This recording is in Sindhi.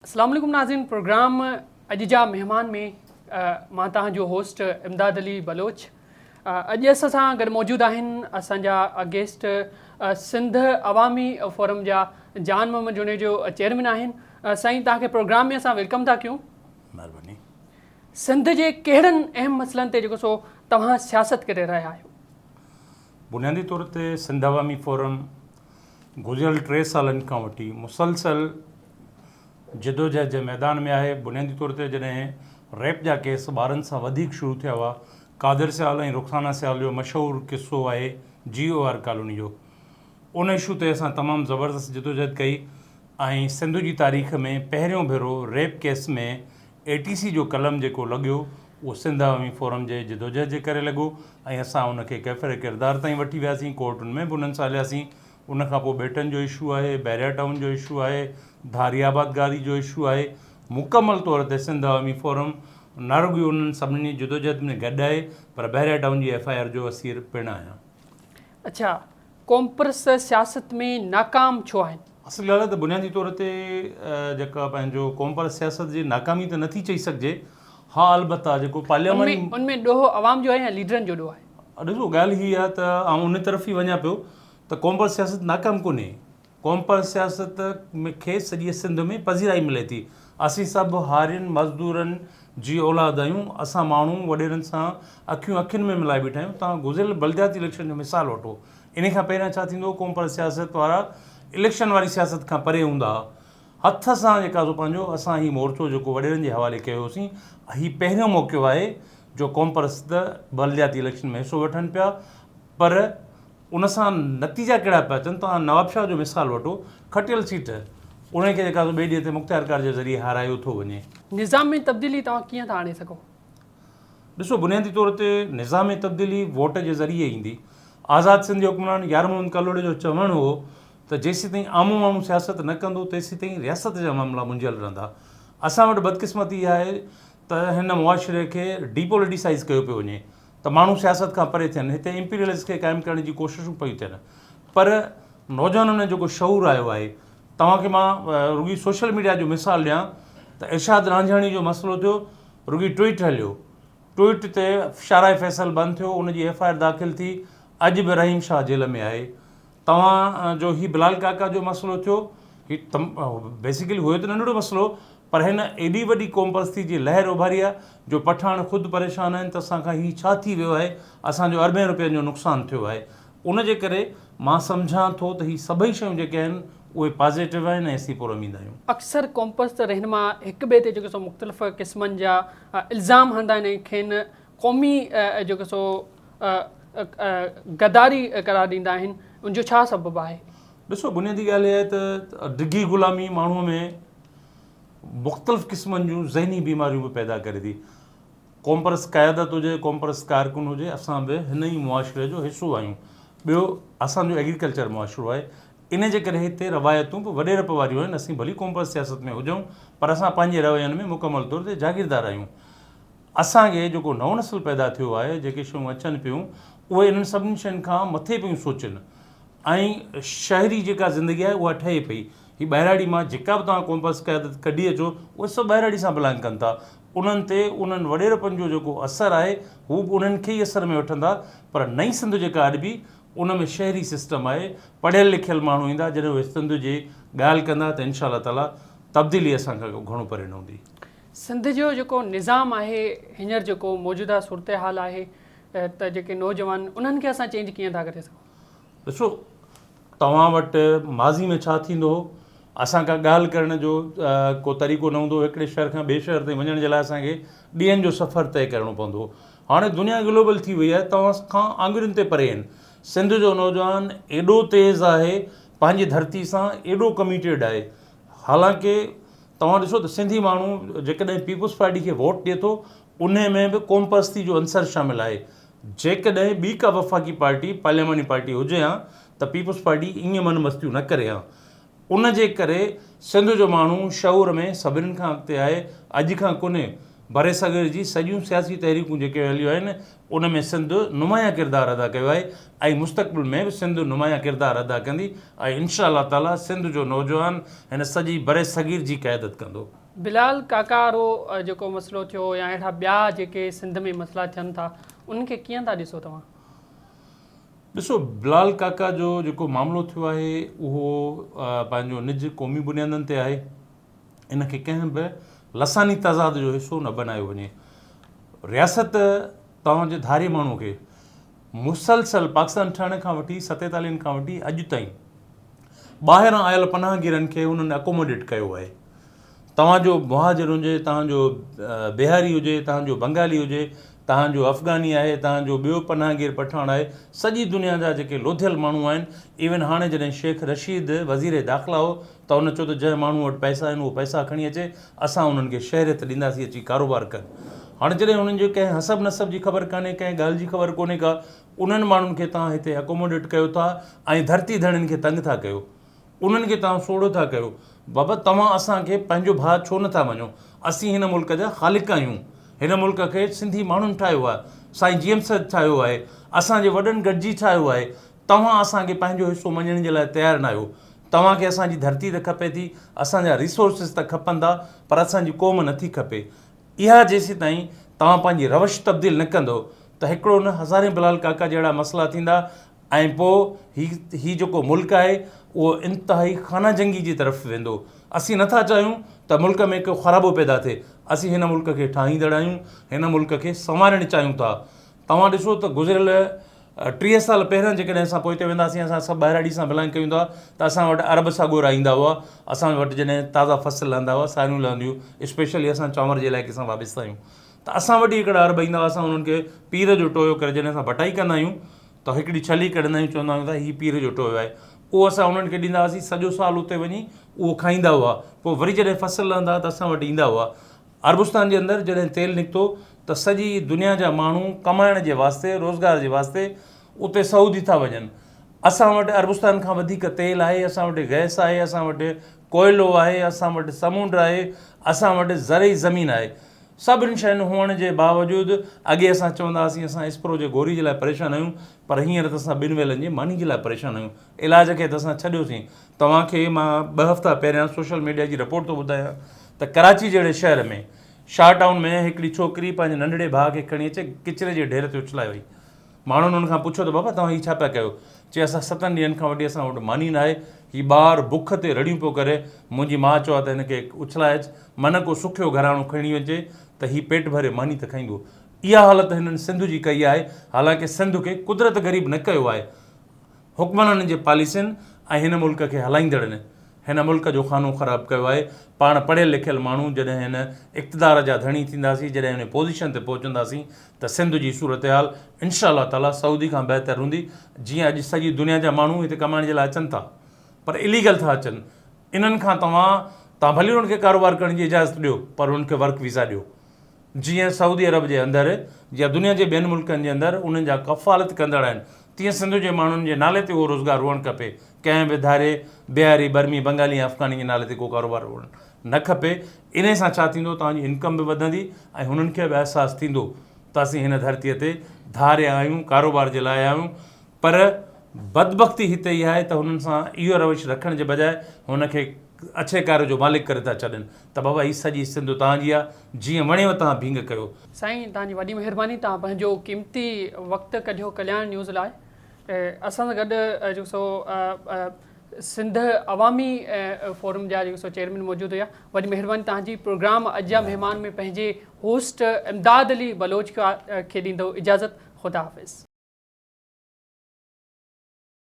اسلام عليڪم ناظرين پروگرام اڄ جا مهمان ۾ مان توهان جو هوسٽ امداد علي بلوچ اڄ اسان سان گڏ موجود آهن اسان جا گيسٽ سنڌ عوامي فورم جا جان محمد جوڻيجو چيئرمين آهن سائين توهان کي پروگرام ۾ اسان welcome ٿا ڪيون. مهرباني. سنڌ جي ڪهڙن اهم مسئلن تي جيڪو سو توهان سياست ڪري رهيا آهيو؟ بنيادي طور تي سنڌ عوامي فورم گذريل 3 سالن کان وٺي مسلسل جدوجهد جي ميدان ۾ آهي. بنيادي طور تي جڏهن ريپ جا ڪيس ٻارن سان وڌيڪ شروع ٿيا هئا، قادر سيال ۽ رخسانه سيال جو مشهور قصو آهي جي او آر ڪالوني جو، ان اشو تي اسان تمام زبردست جدوجهد ڪئي ۽ سنڌ جي تاريخ ۾ پهريون ڀيرو ريپ ڪيس ۾ اي ٽي سي جو قلم جيڪو لڳيو اهو سنڌ عوامي فورم جي جدوجهد جي ڪري لڳو ۽ اسان ان کي ڪيفر ڪردار تائين وٺي وياسين، ڪورٽن ۾ به انهن سان هلياسين. ان کان پوء ٻيٽن جو اشو آهي، بحريا ٽائون جو اشو آهي، ڌاري آبادگاري جو اشو آهي، مڪمل طور تي سنڌ عوامي فورم نه رڳو انهن سڀني جي جدوجهد ۾ گڏ آهي پر بحريا ٽائون جي ايف I R جو اسير پڻ آهيان. اڇا قومپرست سياست ۾ ناڪام ڇو آهن؟ اصل ڳالهه آهي ته بنيادي طور تي جيڪا پنهنجو قومپرست سياست جي ناڪامي ته نٿي چئي سگهجي، ها البته جيڪو پارلياماني. ان ۾ ڏوهه عوام جو آهي يا ليڊرن جو ڏوهه آهي؟ ڏسو ڳالهه هي آهي ته آئون ان طرف ئي وڃان پيو ته قومپرست سياست ناڪام ڪونهي، قومپرست سياست کي سڄيء سنڌ ۾ پذيرائي ملي ٿي. اسين سڀ هارين مزدورن جي اولاد آهيون، اسان ماڻهو وڏيرن سان اکيون اکين ۾ ملائي بيٺا آهيون. توهان گذريل بلدياتي اليڪشن جو مثال وٺو، انهي کان پهريان ڇا ٿيندو هو، قومپرست سياست وارا اليڪشن واري سياست کان پري هوندا ها. هٿ سان جيڪا سو پنهنجو اسان هي مورچو جيڪو وڏيرن جي حوالي ڪيو هوسين، هي پهريون موقعو آهي جو قومپرست بلدياتي اليڪشن ۾ حصو وٺن پيا پر ان سان نتيجا ڪهڙا پيا اچن، توهان نوابشاهه جو مثال وٺو، کٽيل سيٽ انهي کي جيڪا سو ٻئي ڏينهن تي مختيارڪار جي ذريعي هارايو ٿو وڃي. نظام ۾ تبديلي توهان ڪيئن ٿا آڻي سگهو؟ ڏسو بنيادي طور تي نظام ۾ تبديلي ووٽ جي ذريعي ايندي. آزاد سنڌ جي حڪمران يار محمد ڪلهوڙي جو چوڻ هو ته جيسيتائين عام ماڻهو سياست نه ڪندو تيسيتائين رياست جا معاملا منجهيل رهندا. اسان وٽ بدقسمتي اها آهي ته هن معاشري کي ڊي پوليٽيسائيز ڪيو پيو وڃي ته ماڻهو سياست کان پري ٿين، هتي امپيريلزم کي قائم ڪرڻ جي ڪوششون پيون ٿين پر نوجوانن ۾ جيڪو شعور آيو آهي توهان کي مان رڳي سوشل ميڊيا جو مثال ڏيان ته ارشاد رانجهاڻي جو مسئلو ٿيو رڳي ٽوئيٽ هليو ٽوئيٽ تي شاهراهه فيصل بند ٿيو ان جي ايف I R داخل ٿي اڄ به رحيم شاهه جيل ۾ آهي توهان جو هي بلال ڪاڪا جو مسئلو ٿيو هي بيسيڪلي هيو ته ننڍڙو مسئلو پر هن ايڏي وڏي قومپرستي جي لهر اڀاري آهي جو پٺاڻ خود پريشان آهن ته اسان کان هي ڇا ٿي ويو آهي اسان جو اربين روپين جو نقصان ٿيو آهي ان جي ڪري مان سمجهان ٿو ته هي سڀئي شيون جيڪي آهن اهي پازيٽو آهن ۽ اسين پر اميد آهيون. اڪثر قومپرست رهنما هڪ ٻئي تي جيڪو سو مختلف قسمن جا الزام هڻندا آهن ۽ کين قومي جيڪو سو غداري قرار ڏيندا آهن ان جو ڇا سبب آهي؟ ڏسو بنيادي ڳالهه اها آهي ته ڊگهي غلامي ماڻهوء ۾ مختلف قسمن جون ذهني بيماريون به پيدا ڪري ٿي. قومپرست قيادت هجي، قومپرست ڪارڪن هجي، اسان به هن ئي معاشري جو حصو آهيون. ٻيو اسان جو ايگريڪلچر معاشرو آهي، ان جي ڪري هتي روايتون به وڏيرپ واريون آهن. اسين ڀلي قومپرست سياست ۾ هجون پر اسان پنهنجي روين ۾ مڪمل طور تي جاگيردار آهيون. اسان کي جيڪو نئون نسل پيدا ٿيو آهي، جيڪي شيون اچن پيون، اهي انهن سڀني شين کان مٿي پيون سوچن ۽ شهري جيڪا زندگي آهي اها ٺهي پئي. هي ٻهراڙي مان جيڪا به توهان قومپرست قيادت ڪڍي اچو، اهي سڀ ٻهراڙي سان بلانگ ڪن ٿا. انهن تي انهن وڏيرپن جو جيڪو اثر آهي، هو به انهن کي ئي اثر ۾ وٺندا، پر نئين سنڌ جيڪا اڏبي، ان ۾ شهري سسٽم آهي، پڙهيل لکيل ماڻهو ايندا، جڏهن اهي سنڌ جي ڳالهه ڪندا ته انشاء الله تعاليٰ تبديلي اسان کان گهڻو پري نه هوندي. سنڌ جو جيڪو نظام آهي هينئر جيڪو موجوده صورتحال آهي ته جيڪي نوجوان انهن کي اسان چينج ڪيئن ٿا ڪري سگهون؟ ڏسو توهان وٽ ماضي ۾ ڇا ٿيندو هو اسان کان ڳالهه ڪرڻ جو ڪو طريقو نه هوندو هو هڪڙي شهر کان ٻئي شهر تائين وڃڻ جي لاء اسان کي ڏينهن جو سفر طئي ڪرڻو پوندو هو هاڻي دنيا گلوبل ٿي وئي آهي توهان کان آڱرين تي پري آهن سنڌ جو نوجوان ايڏو تيز آهي پنهنجي ڌرتي سان ايڏو ڪميٽيڊ آهي حالانڪه توهان ڏسو ته سنڌي ماڻهو جيڪڏهن پيپلز پارٽي کي ووٽ ڏئي ٿو انهي ۾ به قومپرستي جو عنصر شامل آهي. جيڪڏهن ٻي ڪا وفاقي پارٽي پارلياماني پارٽي هجي هان ته پيپلز پارٽي ائين من مستيون نه ڪري هان. ان جي ڪري سنڌ جو ماڻهو شعور ۾ سڀني کان اڳتي آهي اڄ کان ڪونهي. برصغير جي سڄيون سياسي تحريڪون جيڪي هليون آهن ان ۾ سنڌ نمايان ڪردار ادا ڪيو آهي ۽ مستقبل ۾ به سنڌ نمايان ڪردار ادا ڪندي ۽ انشاء الله تعالي سنڌ جو نوجوان هن سڄي برصغير جي قيادت ڪندو. بلال ڪاڪا وارو جيڪو مسئلو ٿيو يا اهڙا ٻيا جيڪي سنڌ ۾ مسئلا ٿين ٿا انهن کي ڪيئن ٿا ڏسو توهان؟ ڏسو بلال ڪاڪا جو جيڪو معاملو ٿيو آهي اهو پنهنجو نج قومي بنيادن تي آهي. ان کي ڪنهن به لساني تضاد جو حصو نه بنايو وڃي. رياست توهان جي ڌاري ماڻهو کي مسلسل پاڪستان ٺهڻ کان وٺي ستيتاليهن کان وٺي اڄ تائين ٻاهران آيل پناهگيرن کي انهن اڪوموڊيٽ ڪيو آهي. توهان جو مهاجر هجي، توهان جو بهاري هجي، توهان جو بنگالي هجي، توهان جو افغاني آهي، توهان جو ٻيو پناهگير پٺاڻ آهي، سڄي دنيا جا جيڪي لوڌيل ماڻهو آهن، ايون هاڻي جڏهن شيخ رشيد وزير داخلا هو ته هن چيو ته جنهن ماڻهو وٽ پئسا آهن اهو پئسا کڻي اچي، اسان انهن کي شهريت ڏينداسين اچي ڪاروبار ڪن. هاڻي جڏهن انهن جي ڪنهن حسب نسب جي خبر ڪانهي، ڪنهن ڳالهه جي خبر ڪونهي ڪا، انهن ماڻهن کي توهان هتي اڪوموڊيٽ ڪيو ٿا ۽ ڌرتي ڌڻين کي تنگ ٿا ڪيو. انهن کي توهان سوڙهو ٿا ڪيو. بابا توهان اسان کي پنهنجو ڀاء ڇو نه ٿا مڃو؟ اسين هن ملڪ جا خالق آهيون. هن ملڪ کي سنڌي ماڻهن ٺاهيو آهي. سائين جي ايم سيد ٺاهيو آهي. اسان جي وڏن گڏجي ٺاهيو آهي. توهان اسان کي پنهنجو حصو مڃڻ جي لاء تيار ناهيو. توهان کي اسان جي ڌرتي ته کپي ٿي، اسان جا ريسورسز ته کپن ٿا، پر اسان جي قوم نٿي کپي. اها جيسيتائين توهان پنهنجي روش تبديل نه ڪندؤ ته هڪڙو نه هزارين بلال ڪاڪا جهڙا مسئلا ٿيندا ۽ پوء هي هي جيڪو ملڪ آهي اهو انتهائي خانه جنگي جي طرف ويندو. اسين نٿا چاهيون ته ملڪ ۾ ڪو خرابو پيدا ٿئي. اسين هن ملڪ کي ٺاهيندڙ آهيون، هن ملڪ کي سنوارڻ چاهيون ٿا. توهان ڏسو ته گذريل 30 سال پهريان جيڪڏهن اسان پوئتي وينداسين اسان سڀ ٻهراڙي سان بلانگ ڪيون ٿا ته اسان وٽ عرب سڳورا ايندا هئا اسان وٽ جڏهن تازا فصل لهندا هئا ساريون لهنديون اسپيشلي اسان چانور جي علائقي سان وابسته آهيون ته اسان وٽ ئي هڪڙا عرب ايندا هئا اسان انهن کي پير جو ٽويو ڪري جڏهن اسان بٽائي ڪندا آهيون ته هڪڙي ڇلي ڪڍندا آهيون چوندا آهيون ته هي پير جو ٽويو آهي اهو اسان انهن کي ڏيندا هئاسين سڄو سال اتي وڃي اهو کائيندا هئا پوء وري جڏهن فصل لهندا هئا ته اسان وٽ ايندا هئا عربستان جي اندر جڏهن تيل نڪتو ته سڄي دنيا جا ماڻهو ڪمائڻ جي واسطي روزگار جي واسطي اتي سعودي ٿا وڃن. اسان وٽ عربستان کان وڌيڪ تيل آهي، اسان وٽ گئس آهي، اسان وٽ ڪوئلو آهي، اسان وٽ سمنڊ آهي، اسان وٽ زرعي زمين آهي. سڀني شين هئڻ جي باوجود اڳي اسان چوندا هئاسين اسان اسپرو جي گوري جي لاء پريشان آهيون پر هينئر ته اسان ٻن ويلن جي ماني جي لاء پريشان آهيون. علاج کي ته اسان ڇڏيوسين. توهان کي مان ٻه هفتا پهريان سوشل ميڊيا جي رپورٽ ٿو ٻڌايان ته ڪراچي جهڙي شهر ۾ شاهه ٽائون ۾ هڪڙي ڇوڪري پنهنجي ننڍڙي ڀاء کي کڻي اچي ڪچري جي ڍير تي اڇلائي وئي. ماڻهن هن کان پڇيو ته بابا توهان هي ڇا پيا ڪيو؟ چي اسان ستن ڏينهن کان وٺي اسان وٽ ماني ناهي، هي ٻار بک تي رڙيون پيو ڪري، منهنجي ماء چيو آهي ته هن کي اڇلائي اچ، من ڪو سکيو گهراڻو کڻي اچي ته هي پيٽ ڀري ماني ته کائيندو. اها حالت هنن سنڌ جي ڪئي آهي، حالانڪه سنڌ کي قدرت غريب نه ڪيو آهي. حڪمرانن جي پاليسين ۽ هن ملڪ کي هلائيندڙن هن ملڪ جو خانو خراب ڪيو آهي. پاڻ پڙهيل لکيل ماڻهو جڏهن هن اقتدار جا ڌڻي ٿينداسين، جڏهن ان پوزيشن تي پهچنداسين ته سنڌ جي صورتحال انشاء الله تعاليٰ سعودي کان بهتر هوندي. جيئن اڄ سڄي دنيا جا ماڻهو هتي ڪمائڻ جي لاء اچن ٿا پر اليگل ٿا اچن. انهن کان توهان توهان ڀلي انهن کي ڪاروبار ڪرڻ جي اجازت ڏيو پر انهن کي ورڪ ويزا ڏيو. جيئن سعودي عرب جي اندر يا دنيا جي ٻين ملڪن جي اندر انهن جا ڪفالت ڪندڙ آهن تيئن سنڌ جي ماڻهن جي نالي تي اهو روزگار هئڻ کپي. ڪنهن به ڌاري، بهاري، برمي، بنگالي يا افغاني جي نالي تي ڪو ڪاروبار هئڻ نه کپي. انهي سان ڇا ٿيندو توهان جي انڪم به وڌندي ۽ هنن کي به احساس ٿيندو ته اسين هن ڌرتيء تي ڌاريا آهيون، ڪاروبار جي لاء آيا آهيون. پر بدبختي هتي اها آهي ته هنن سان اهو روش رکڻ جي بجاء هن کي اڇي ڪاري جو مالڪ ڪري ٿا ڇڏين ته بابا هي سڄي سنڌ توهان جي آهي، جيئن وڻيو توهان ڀينگ ڪيو. سائين توهان جي وڏي مهرباني توهان پنهنجو قيمتي وقت ڪڍيو ڪلياڻ نيوز لاء اسان سان گڏ جيڪو سو سنڌ عوامي فورم جا جيڪو سو چيئرمين موجود هيا وڏي مهرباني توهان جي پروگرام اڄ جا مهمان ۾ پنهنجي هوسٽ امداد علي بلوچ کي ڏيندو اجازت خدا حافظ.